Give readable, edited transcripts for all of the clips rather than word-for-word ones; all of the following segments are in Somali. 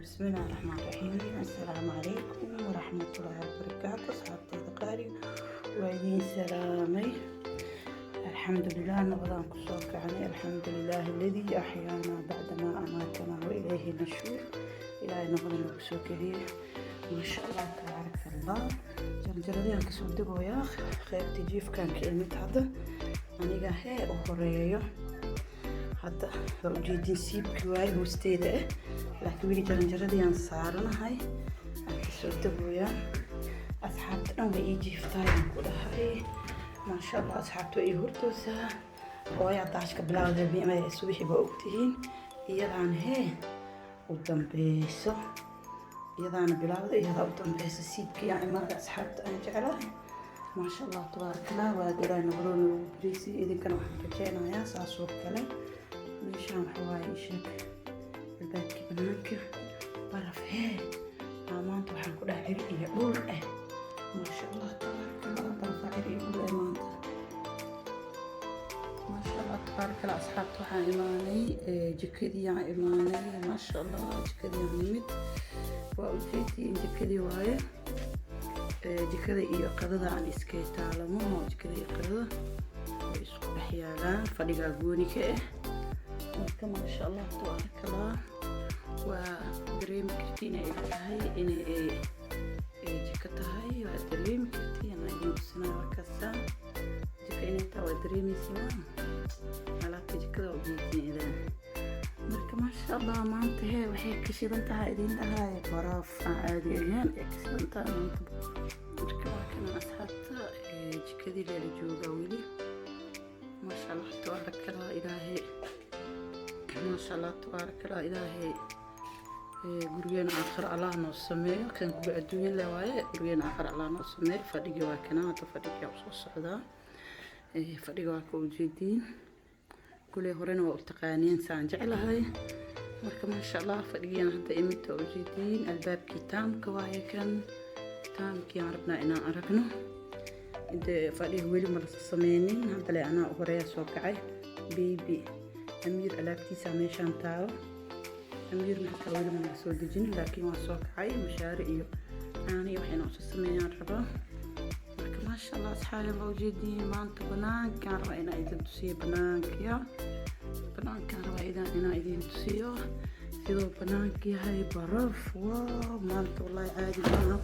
بسم الله الرحمن الرحيم. السلام عليكم ورحمة الله وبركاته. Asxaabteyda qaaliga, waa idiin salaamay. Alxamdulilah, nabadaan kusoo kacnay. الحمد لله الذي أحيانا بعدما أماتنا وإليه النشور. Ilaahay nabada noogu soo geliyey. Maasha Allah, tabaaraka Allah. Jaranjaradii kasoo degoyaa, qeybta jiifkaan ka imid. Hadda aniga hee u horeeyo. Hadda waa ujeedin, siibki waaye hoosteeda ah, laakiin weli jaranjaradii aan saaranahay, aan kasoo degoyaa. Asxaabta dhan way ii jiiftaay, aan ku dhahay. Maasha Allah, asxaabta way ii hordoosaa. Hooyaa daashka bilaawda biimada subaxii baa ogtihiin. Iyadaan hee u dambeyso, iyadaana bilaawda, iyadaa u dambeyso. Siibkii aan imaada, asxaabta aan jeclahay. Maasha Allah, tabaaraka Allah. Waa Ilaahay nabadoo noogu bariisay. Idinkana waxaan rajeynayaa saasoo kale. Meeshaan waxa waaye, isheeg, albaabkii banaanka. Baraf hee aa maanta waxaan ku dhahay cir iyo dhul ah. Maasha Allah, tabaaraka Allah. Barafa cir iyo dhul ah maanta. Maasha Allah, tabaaraka Allah. Asxaabta, waxaan imaanay jikadii aan imaanay. Maasha Allah, jikadii aan nimid. Waa ujeedii, jikadii waaye. Jikada iyo qadada aan iskay taalamo. Jikada iyo qadada way isku dhex yaalaan, fadhigaa gooni ka ah. Marka maasha Allah, tabaaraka Allah, waa dareemi karti inay tahay, inay jiko tahay. Waa dareemi karti anaa idin tusinaya. Markaasa jiko inay tahay waa dareemaysa. Alaabta jikada waa ujeedin idan. Marka maasha Allah, maanta hee waxay ka shidan tahay, idin dhahay, baraf aan caadi ahayn ay ka shidan tahay maanta. Marka waa kana, asxaabta, jikadii leela joogaa weli. Maasha Allah, tabaaraka Allah. Ilaahay, maasha Allah, tabaaraka Allah. Ilaahay gurigeena aakhir Allah noo sameeyo. Kan guri adduunya le waaye, gurigeena aakhir Allah noo sameeyo. Fadhigii waa kana. Hadda fadhigii usoo socdaa. Fadhiga waa ka ujeediin kuley, horena waa u taqaaniin saan jeclahay. Marka maasha Allah, fadhigiina hadda imid, waa ujeediin. Albaabkii taamka waaye kan. Taamkii aan rabnaa inaan aragno. Inta fadhiga weli ma lasa sameynin. Hadda le anaa horeeya soo kacay. Baby Amiir alaabtiisa meeshaan taalo. Amiirna hataa weli ma naga soo dejinin, laakiin waa soo kacay. Mashaari iyo caano iyo waxayna usoo sameeyaan rabaa. Marka maasha Allah, asxaabi, waa ujeediin. Maanta banaankaan rabaa inaan idin tusiyo. Banaanka, banaankaan rabaa inaan idin tusiyo sidoo banaanka yahay. Baraf, wow, maanta wallahi caadi maaha.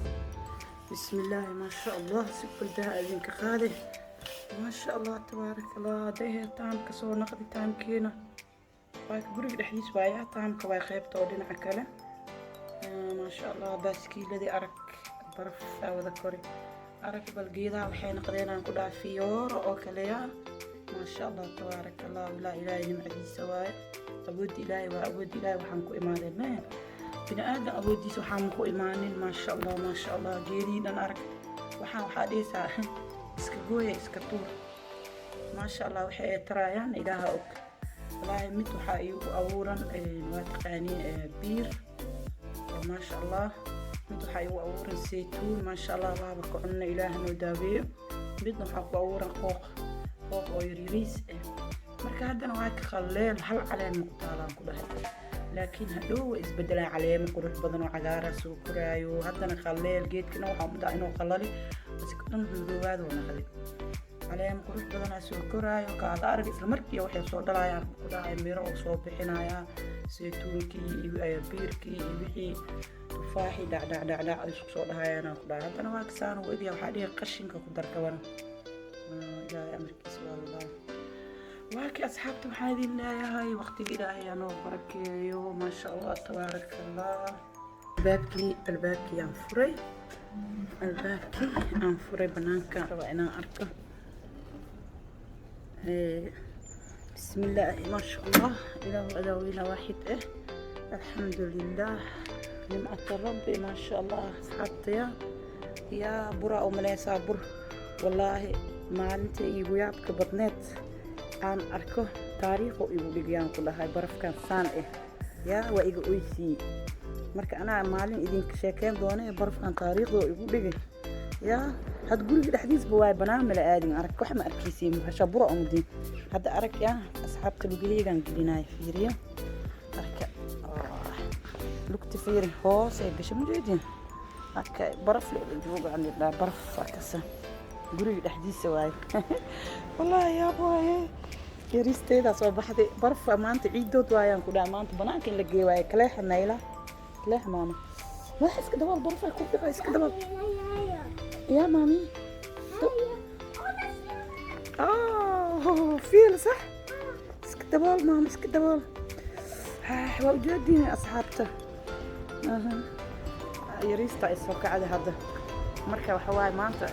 Bismillaahi, maasha Allah. Si baldaha idinka qaade. Maasha Allah, tabaaraka Allah. Hadday taamka soo naqdi, taamkiina waa guriga dhexdiis waaya. Taamka waa qeybta oo dhinaca kale. Maasha Allah, baaskiiladii arag, baraf aa wada kori. Arag bal geedaha waxay noqdeen, aan ku dhaha, fiyooro oo kaleya. Maasha Allah, tabaaraka Allah. Walaa Ilaahay nimcadiisa waaye. Awoodda Ilaahay waa awoodda Ilaahay. Waxaan ku imaadeen mee bini aadam awooddiisa waxaan ku imaanin. Maasha Allah, maasha Allah. Geedihii dhan arag. Waxaa dhihaysaa iska gooya, iska tuur. Maasha Allah, waxay ay taraayaan Ilaaha og. Walaahi mid waxaa iigu abuuran, waa taqaaniin, biir. Maasha Allah, mid waxaa iigu abuuran saytuun. Maasha Allah, waaba ka cunna, Ilaaha noo daaweeyo. Midna waxaa ku abuuran qooq, qooq oo yaryariis ah. Marka haddana waa ka qalleel, hal caleen ma ku taalaan, ku dhahay. Laakiin hadhow way isbedelaan, caleemo qurux badan oo cagaara soo koraayo. Haddana qalleel geedkana waxaa mudaa inuu qallali, iska dhan madoobaad oo naqday. Caleemo qurux badanaa soo koraayo, kaada arag. Isla markii waxay soo dhalayaan, ku dhahay, miro oo soo bixinayaa. Saytuunkii iyo biirkii iyo wixii tufaaxii dhac dhac dhac dhac isku soo dhahayaan, ku dhahay. Haddana waa kasaan u egya. Waxaa dhihi qashinka ku darkaban. Ilaahay amarkiisa waa walaahi. Waa kii, asxaabta, waxaan idin leeyahay waqtiga Ilaahay anoo barakeeyo. Maasha Allah, tabaaraka Allah. Albaabkii aan furay, albaabkii aan furay, banaankaan rabaa inaan arko. بسم الله ما شاء الله. إله أداوينا واحد إيه. الحمد لله، نعمة الرب. ما شاء الله، أصحابتي، يا برا ومليسا بر. والله maalinta iigu yaabka badneed aan arko taariikho igu dhigayaan, ku dhahay, barafkan saan ah yaa waa iga oysiiyey. Marka anaa maalin idinka sheekeyn doona barafkan taariikhdoo igu dhigay. Yaa had guriga dhexdiisba waay, banaan mala aadin. Arag, wax ma arkaysiin, hashabura umdin. Hadda arag, yaa asxaabta, lugaheygaan gelinaya, fiiriyo. Marka Lugta fiiri, hoos ay gashay, ma jeedin? Okay, baraf le jooga aan baraf kasa guriga dhexdiisa waaye. Wallaahi yaab waaye, yariisteedaa soo baxday. Baraf maanta ciidood waayaan ku dhaha. Maanta banaanka in la geeyo waaye. Kaleexa, Nayla, kaleexa maama. Madaxa iska dabool, baraf ay ku dhico, iska dabool. Yaa maami. Oh, fiil sax, iska dabool maama, iska dabool. Waa ujeediin, asxaabta, yariista ay soo kacday hadda. Marka waxa waaye, maanta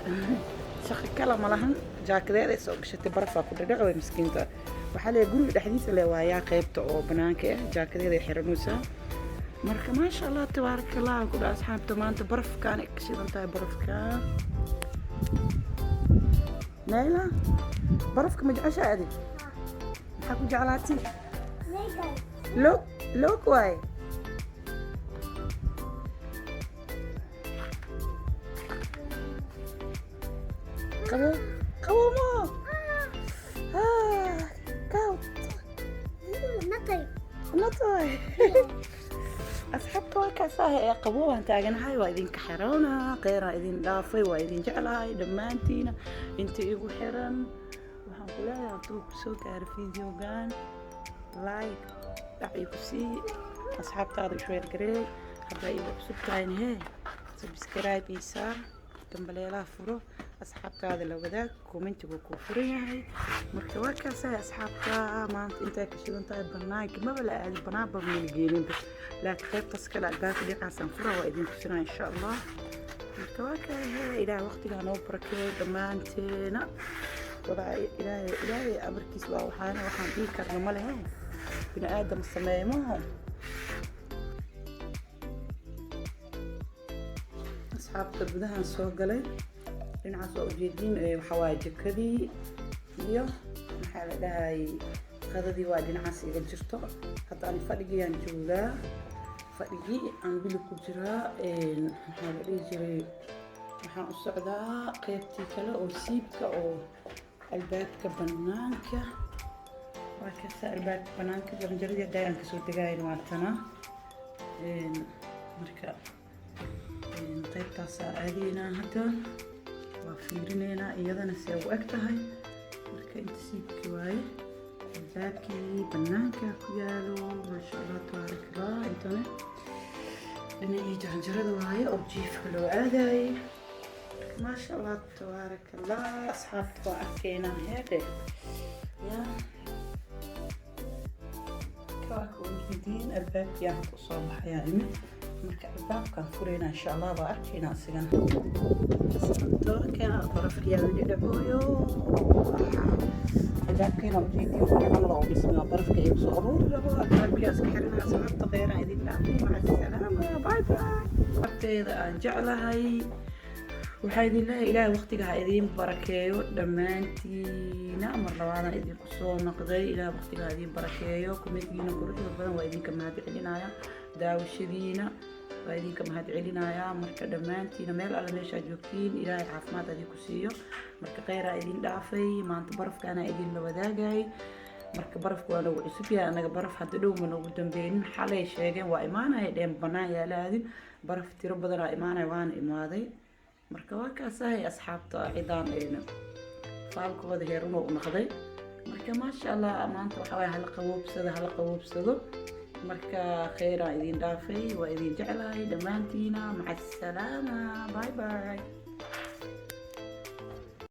shaqo kale ma lahan, jaakadeed ay soo gashatay, barafaa ku dhadhaco way miskiinta. Waxaa leeyahay guriga dhexdiisa le waayaa, qaybta oo banaanka ah jaakadeed ay xiranaysaa. Marka maasha Allah, tabaaraka Allah aan ku dhaha, asxaabta. Maanta barafkaan ay ka shidan tahay, barafkaan. Nayla, barafka ma jeceshaa adig? Maxaa ku jeclaatay? Loog loog waaye. Qabo qabo mo ah koud natoy. Asxaabta, waa kaasaha ee qabo waan taaganahay, waa idinka xiroona. Kheyraa idin dhaafay, waa idin jeclahay dhammaantiina inta igu xiran. Waxaan ku leeyahay, hadduu kusoo gaaro videogan, like dhac igu sii, asxaabtaada share garee. Haddaa igu cusub tahayna hee, subscribe ii saar, gambaleelaha furo, asxaabtaada la wadaag, commentigu kuu furan yahay. Marka waa kaasahay, asxaabta. Maanta intay ka shidan tahay banaanka maba la aadin, banaanba mayna geeninba, laakiin qaybtaas kale albaabka dhinacaasaan fura, waa idin tusinaa insha Allah. Marka waa kaahe, Ilaah waqtigaa noo barakeeyo dhammaanteena. Wadaa Ilaahay, Ilaahay amarkiis waa, waxaana waxaan dhihi karna ma lehe, bini aadam sameeymaho. Asxaabta, gudahaan soo galay, dhinacaas waa ujeediin, waxaa waaye jikadii iyo maxaa la dhahay, qadadii waa dhinacaas iga jirto. Hadda ani fadhigiyaan joogaa, fadhigii aan wili ku jiraa. Maxaa la dhihi jiray, waxaan u socdaa qeybtii kale oo siibka oo albaabka banaanka. Waa kasa albaabka banaanka, jaranjaradii hadda aan kasoo degaayna waa tana. Marka qaybtaasaa aadaynaa hadda, waa fiirineynaa iyadana si ay u eg tahay. Marka inta siibki waaye, albaabkii banaanka ku yaalo. Maasha Allah, tabaaraka Allah. Intana dhinacii jaranjarada waaye oo jiifka loo aadayay. Maasha Allah, tabaaraka Allah. Asxaabta, waa arkeynaa heedhe ya waa ka ujeediin. Albaabkii aan hadda usoo baxayaa imid. Marka albaabkaan furaynaa insha Allah, waa arkaynaa asigana. Asxaabta, barafkiyaa weli dhacooyo. Albaabkeena ujeediin camal oo dhismaa, barafka igu soo aruuri rabo. Albaabkii iska xiranaa. Asxaabta, kheyraa idin dhaafay, maca salaama, bye bye. Asxaabteeda aan jeclahay, waxaa idin leeyahay Ilaahay waqtiga ha idiin barakeeyo dhammaantiina. Mar labaadaan idinku soo noqday. Ilaahay waqtiga ha idiin barakeeyo. Commentigiina quruxda badan waa idinka mahad celinaya, daawashadiina waa idinka mahad celinayaa. Marka dhammaantiina meel alle meeshaa joogtiin, Ilaahay caafimaad idinku siiyo. Marka kheyraa idin dhaafay. Maanta barafkaana idin la wadaagay. Marka barafka waa nagu cusub yahay anaga, baraf hadda dhow ma noogu dambeeynin. Xalay sheegeen waa imaanaya, dheen banaan yaala aadin, baraf tiro badanaa imaanaya, waana imaaday. Marka waa kaasahay, asxaabta, cidaan faalkooda heerunoo u noqday. Marka maasha Allah, maanta waxaa waaya hala qaboobsado, hala qaboobsado. Marka kheyraan idin dhaafay, waa idin jeclahay dhammaantiina. Maca asalaama, bye bye.